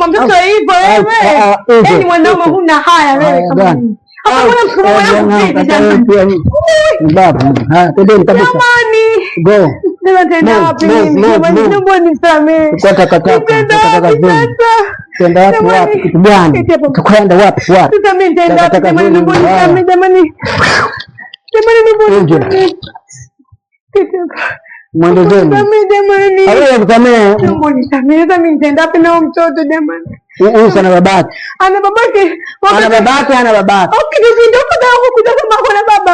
Mtoto hivyo wewe. Yaani mwanaume huna haya wewe kama mimi. Kwenda wapi wapi? Mwende zenu. Kusamehe na mtoto jamani. Huyu sana babake. Ana babake. Ana babake, ana babake. Okay, ndio ndio kama kuna baba.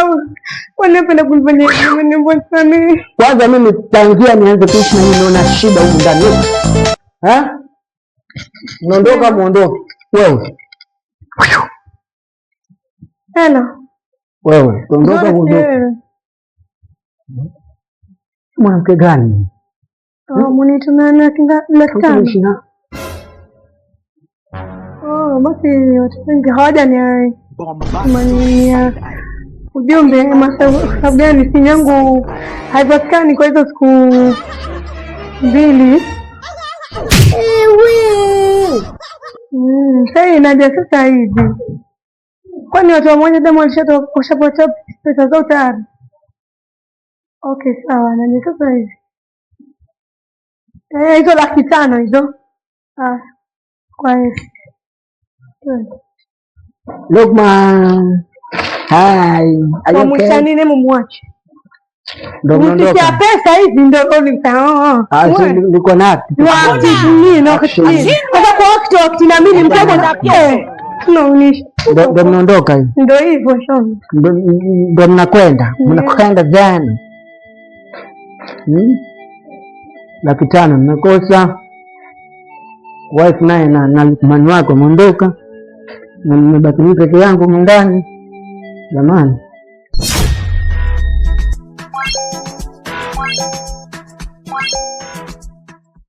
Wanapenda kunifanyia jamani. Kwanza mimi tangia nianze kuishi na nyinyi naona shida humu ndani. Eh? Muondoka, muondoke. Wewe. Hello. Wewe, ondoka, muondoke. Mwanamke gani? Oh, munitumia laki tano. Oh, basi watu wengi hawajanitumania ujumbe sababu gani simu yangu haipatikani kwa hizo siku 2. Sasa inaja sasa hivi. Kwani watu wamoja damu walishapata pesa zao tayari? Okay, sawa, naja sasa hivi. Hizo 500,000 hizo. Ah, kwa hiyo. Lukman. Hi. Are you okay? Nini mumwache? Ndio mnaondoka. Pesa hizi ndio Ah, niko na wakati nini na wakati sasa kwa wakati wakati na mimi mtoto na tunaonisha. Ndio mnaondoka hivi. Ndio hivyo shamba. Ndio mnakwenda. Mnakwenda jana. 500,000 mmekosa. Wife naye na Lukman wako ameondoka. Na nimebaki mimi peke yangu ndani. Jamani.